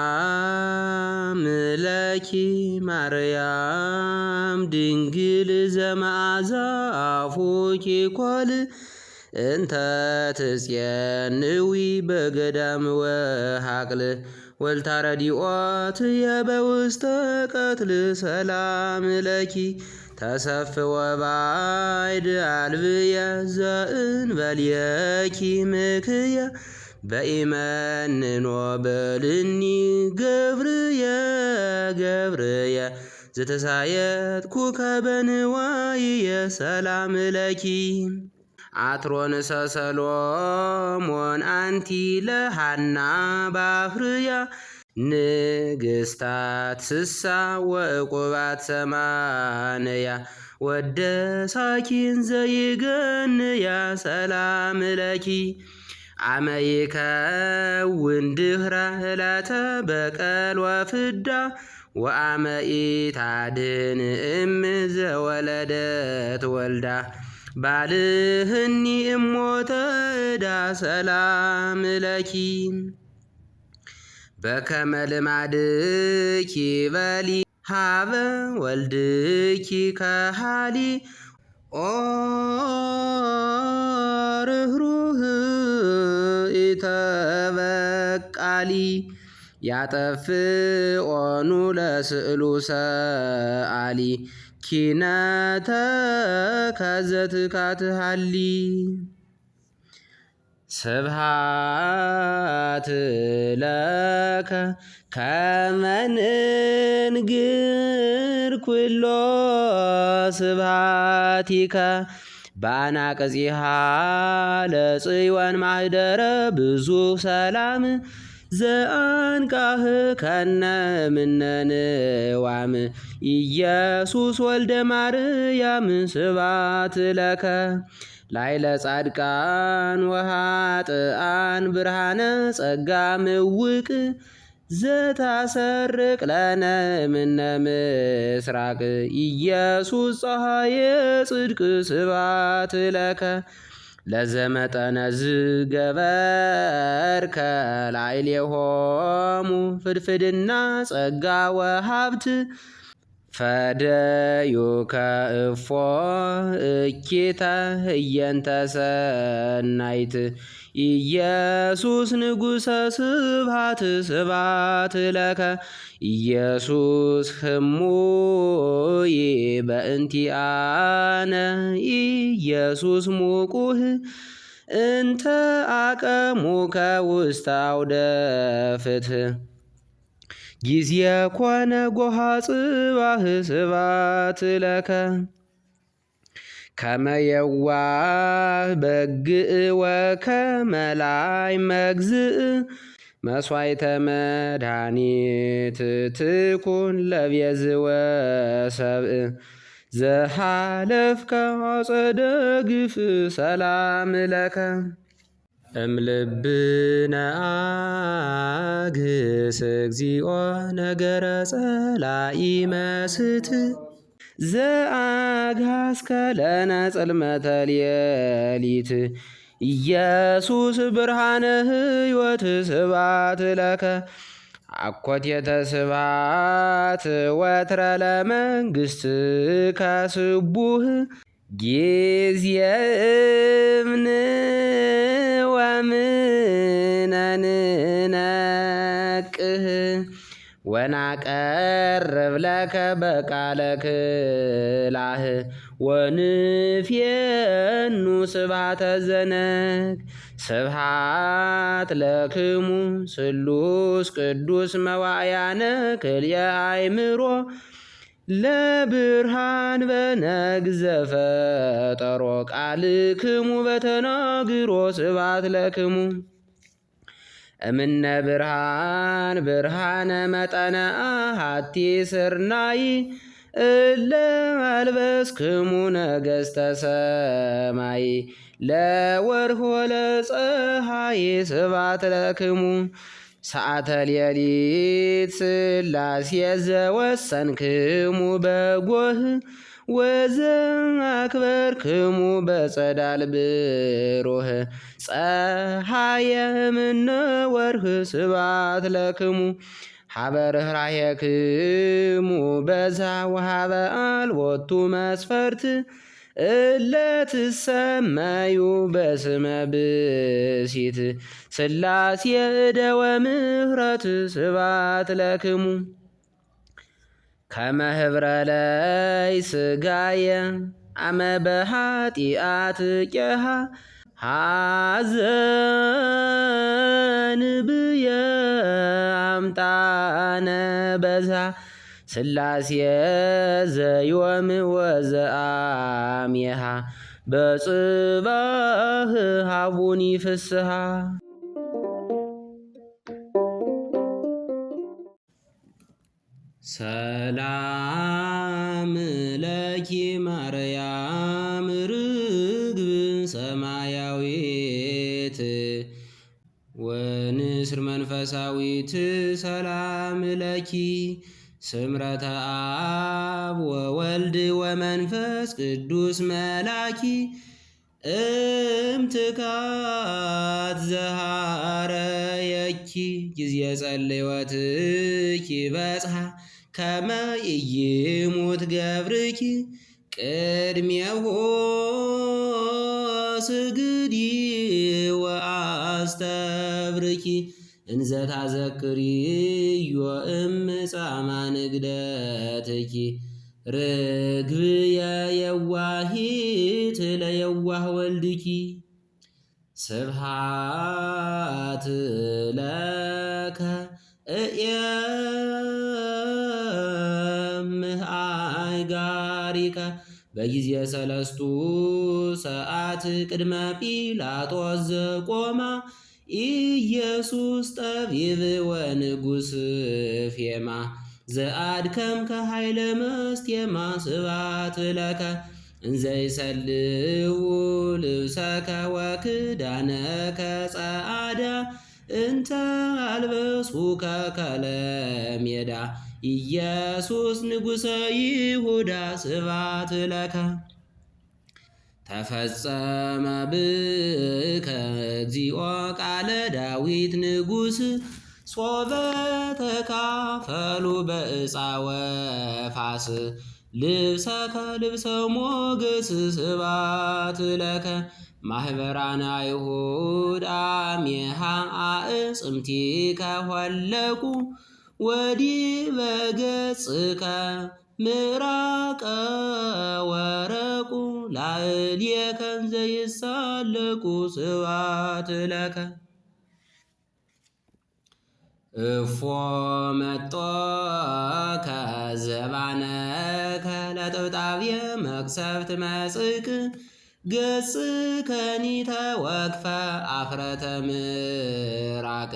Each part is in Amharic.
ሰላም ለኪ ማርያም ድንግል ዘመዓዛ አፉኪ ኮል እንተ ትጼንዊ በገዳም ወሃቅል ወልታረዲኦት የበውስተ ቀትል ሰላም ለኪ ተሰፍወ ባይድ አልብየ ዘእንበልየኪ ምክየ በኢመንኖ በልኒ ገብርየ ገብርየ ዝተሳየጥኩከ በንዋይየ ሰላም ለኪ አትሮንሰ ሰሎሞን አንቲ ለሃና ባፍርያ ንግስታት ስሳ ወዕቁባት ሰማንያ ወደ ሳኪን ዘይገንያ ሰላም ለኪ አመይከውን ድህረ ዕለተ በቀል ወፍዳ ወአመኢታድን እም ዘወለደት ወልዳ ባልህኒ እሞተ ዕዳ ሰላም ለኪ በከመ ልማድኪ በሊ ሃበ ወልድኪ ከሃሊ ኦ ርህሩህ ኢተበቃሊ ያጠፍኦኑ ለስእሉ ሰአሊ ኪነተ ከዘትካትሃሊ ስብሃት ለከ ከመንንግር ኩሎ ስብሃቲከ በአናቅጽሃ ለጽዮን ማህደረ ብዙ ሰላም ዘአንቃህ ከነ ምነንዋም ኢየሱስ ወልደ ማርያም ስባት ለከ ላይለ ጻድቃን ወሃጥአን ብርሃነ ጸጋ ምውቅ ዘታሰርቅ ለነ እምነ ምስራቅ ኢየሱስ ፀሐየ ጽድቅ ስባት ለከ ለዘመጠነ ዝገበርከ ላዕሌሆሙ ፍድፍድና ጸጋ ወሀብት ፈደዩከ እፎ እኪተ ህየንተ ሰናይት ኢየሱስ ንጉሰ ስብሃት ስብሐት ለከ ኢየሱስ ህሙይ በእንቲአነ ኢየሱስ ሙቁህ እንተ አቀሙከ ውስተ አውደ ፍትህ ጊዜ ኮነ ጎሃ ጽባህ ስባት ለከ ከመየዋህ በግእ ወከመላይ መግዝእ መስዋይተ መድኃኒት ትኩን ለቤዝወ ሰብእ ዘሃለፍከ አጸደ ግፍ ሰላም ለከ እምልብነ አግስ እግዚኦ ነገረ ጸላኢ መስት ዘአግሃስከ ለነ ጽልመተ ሌሊት ኢየሱስ ብርሃነ ሕይወት ስብሐት ለከ አኮቴተ ስብሐት ወትረ ለመንግሥትከ ስቡህ ጊዜ እምን ወምነንነቅህ ወናቀርብ ለከ በቃለ ክላህ ወንፌኑ ስብሐተ ዘነግ ስብሐት ለክሙ ስሉስ ቅዱስ መዋእያነ ክልኤ አእምሮ ለብርሃን በነግ ዘፈጠሮ ቃልክሙ በተናግሮ ስብሐት ለክሙ እምነ ብርሃን ብርሃነ መጠነ አሐቲ ስርናይ እለ አልበስክሙ ነገሥተ ሰማይ ለወርኅ ወለፀሐይ ስብሐት ለክሙ ሰዓተ ሌሊት ሥላሴ ዘወሰንክሙ በጎህ ወዘአክበርክሙ በጸዳል ብሩህ ፀሐየ እምነ ወርህ ስብሐት ለክሙ ሀበ ርኅራኄክሙ በዛ ወሀበ አልቦቱ መስፈርት እለ ትሰመዩ በስመ ብእሲት ሥላሴ እደወ ምሕረት ስብሐት ለክሙ ከመ ኅብረ ለይ ሥጋየ አመ በኃጢአት ቄሃ ሐዘን ብየ አምጣነ በዛ ሥላሴ ዘዮም ወዘአምየሃ በጽባህ ሀቡኒ ፍስሃ። ሰላም ለኪ ማርያም ርግብ ሰማያዊት ወንስር መንፈሳዊት ሰላም ለኪ ስምረተ አብ ወወልድ ወመንፈስ ቅዱስ መላኪ እምትካት ዘሃረየኪ ጊዜ ጸልዮትኪ በጽሐ ከመ ኢይሙት ገብርኪ ቅድሜሁ ስግዲ ወአስተብርኪ እንዘ ታዘክሪዮ እምጻማ ንግደትኪ ርግብየ የዋሂት ለየዋህ ወልድኪ። ስብሃት ለከ እየምሃይጋሪከ በጊዜ ሰለስቱ ሰዓት ቅድመ ጲላጦስ ዘቆማ ኢየሱስ ጠቢብ ወንጉስ ፌማ ዘአድከም ከኃይለ መስቴማ ስብሐት ለከ እንዘ ይሰልው ልብሰከ ወክዳነከ ጸዓዳ እንተ አልበሱከ ከለሜዳ ኢየሱስ ንጉሰ ይሁዳ ስብሐት ለከ። ተፈጸመ ብከ እግዚኦ ቃለ ዳዊት ንጉስ ሶበ ተካፈሉ በዕፃ ወፋስ ልብሰከ ልብሰ ሞገስ ስብሐት ለከ ማህበራን አይሁድ አሜሃ አዕጽምቲከ ኆለቁ ወዲህ በገጽከ ምራቀ ወረቁ ላዕሌከ እንዘ ይሳለቁ ስብሐት ለከ። እፎ መጦከ ዘባነከ ለጥብጣብየ መቅሰፍት መጽቅ ገጽ ከኒተ ወክፈ አፍረተ ምራቅ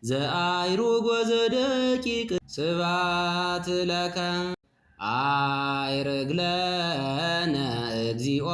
ዘአይሩግ ወዘደቂቅ ስብሐት ለከ። አይርግለነ እግዚኦ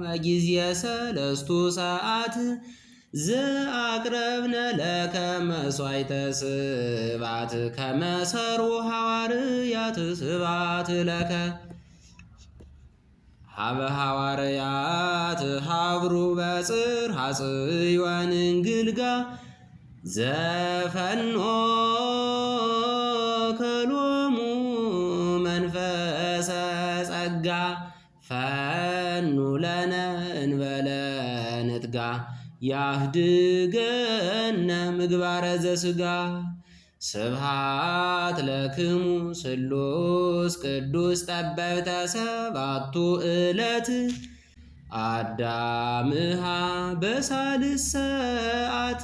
በጊዜ ሰለስቱ ሰዓት ዘአቅረብነ ለከ መሥዋዕተ ስብሐት ከመሰሩ ሐዋርያት ስብሐት ለከ። ሀበ ሐዋርያት ሀብሩ በጽርሐ ጽዮን እንግልጋ ዘፈኖ ከሎሙ መንፈሰ ጸጋ ፈኑ ለነ እንበለ ንትጋ ያህድገነ ምግባረ ዘስጋ። ስብሃት ለክሙ ስሉስ ቅዱስ ጠበብተ ሰባቱ ዕለት አዳምሃ በሳልስ ሰዓት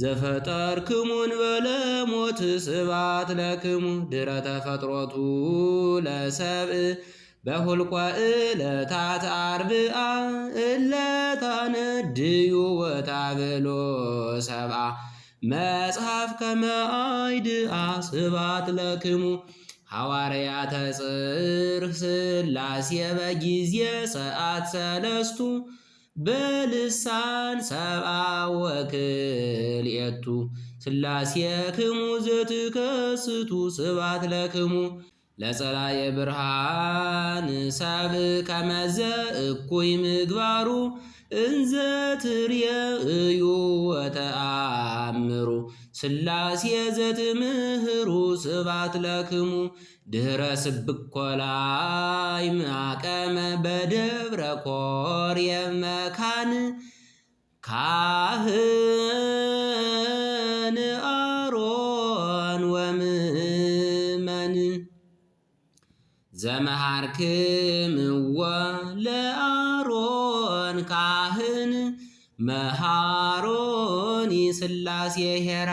ዘፈጠርክሙን በለሞት ስብሐት ለክሙ ድረ ተፈጥሮቱ ለሰብእ በሁልቆ ዕለታት አርብዓ እለታነድዩ ወታብሎ ሰብአ መጽሐፍ ከመ አይድአ ስብሐት ለክሙ ሐዋርያተ ጽርሕ ሥላሴ በጊዜ ሰዓት ሰለስቱ በልሳን ሰብአ ወክልኤቱ ሥላሴ ክሙ ዘትከስቱ ስብሐት ለክሙ። ለጸላየ ብርሃን ሰብ ከመዘ እኩይ ምግባሩ እንዘ ትርእዩ ወተአምሩ ሥላሴ ዘትምህሩ ስብሐት ለክሙ ድኅረ ስብኮላይ ማቀመ በደብረ ኮሬብ መካን ካህን አሮን ወምእመን ዘመሃርክምዎ ለአሮን ካህን መሃሮኒ ሥላሴ ሄራ።